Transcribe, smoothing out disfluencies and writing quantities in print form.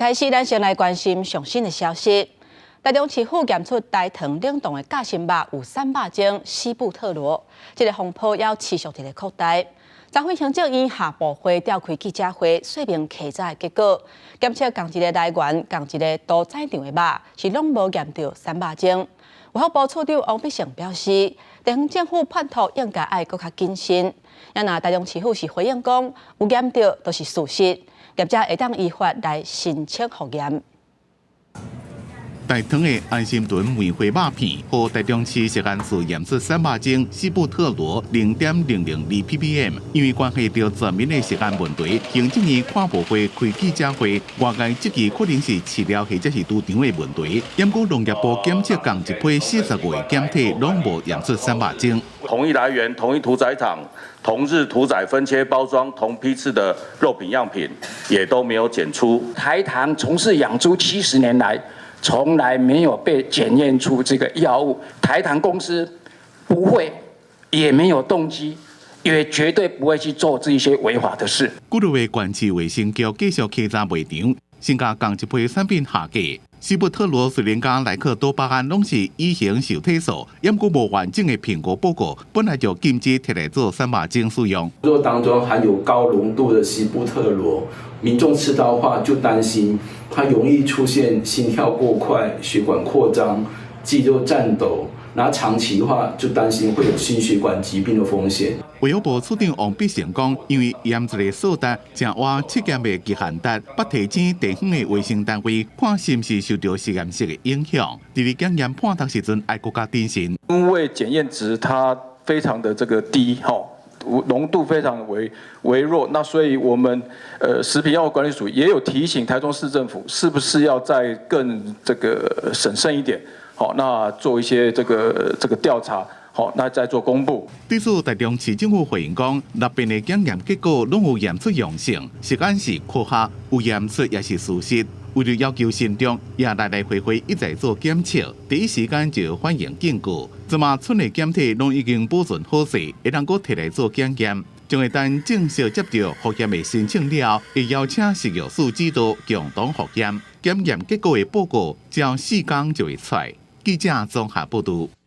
開始，咱先來關心上新的消息。台中市府檢出台糖冷凍的夾心肉有散肉精西布特羅，這个風波猶持續佇咧擴大。昨昏行政院下部會召開記者會，說明稽查的結果，檢測仝一个來源、仝一个屠宰場的肉是攏無驗著散肉精。衛福部次長王必勝表示，地方政府判托應該愛閣較謹慎。啊若台中市府是回應講，有驗著都是事實，業者會當依法來申請複驗。台糖的安心頓梅花肉片，予台中市食安處驗出散肉精西布特羅0.002 ppm，因為關係著全民的食安問題，行政院跨部會開記者會，外界質疑可能是飼料或者是豬場的問題。毋過農業部檢測仝一批45個檢體，攏無驗出散肉精。同一來源、同一屠宰場、同日屠宰分切包裝、同批次的肉品樣品，也都沒有檢出。台糖從事養豬70年來，從來沒有被檢驗出這個藥物，台糖公司不會，也沒有動機，也絕對不會去做這些違法的事。古路的縣市衛生局繼續稽查賣場，先共仝一批產品下架。西布特羅雖然佮萊克多巴胺攏是乙型受體素，毋過無完整的評估報告，本來就禁止提來做散肉精使用。肉當中含有高濃度的西布特羅，民眾吃到的話就擔心它容易出現心跳過快、血管擴張、肌肉顫抖，然後長期的話就擔心會有心血管疾病的風險。衛福部次長王必勝講，因為驗一个數值正倚測驗的極限值，欲提醒地方的衛生單位，看是毋是受著實驗室的影響。佇咧檢驗判讀時陣，愛閣較謹慎。因為檢驗值它非常的這個低，吼，濃度非常微弱，那所以我們食品藥物管理署也有提醒台中市政府，是不是要再更這個審慎一點，好，那做一些這個調查。好，那再做公布。對此，台中市政府回應講，六遍的檢驗結果攏有驗出陽性，食安是科學，有驗出也是事實。為著要求慎重，也來來回回一再做檢測，第一時間就反映警告。這馬村的檢體攏已經保存好勢，會當閣提來做檢驗。將會等正式接著複驗的申請了，會邀請食藥署指導共同複驗。檢驗結果的報告，只要4工就會出來。記者綜合報導。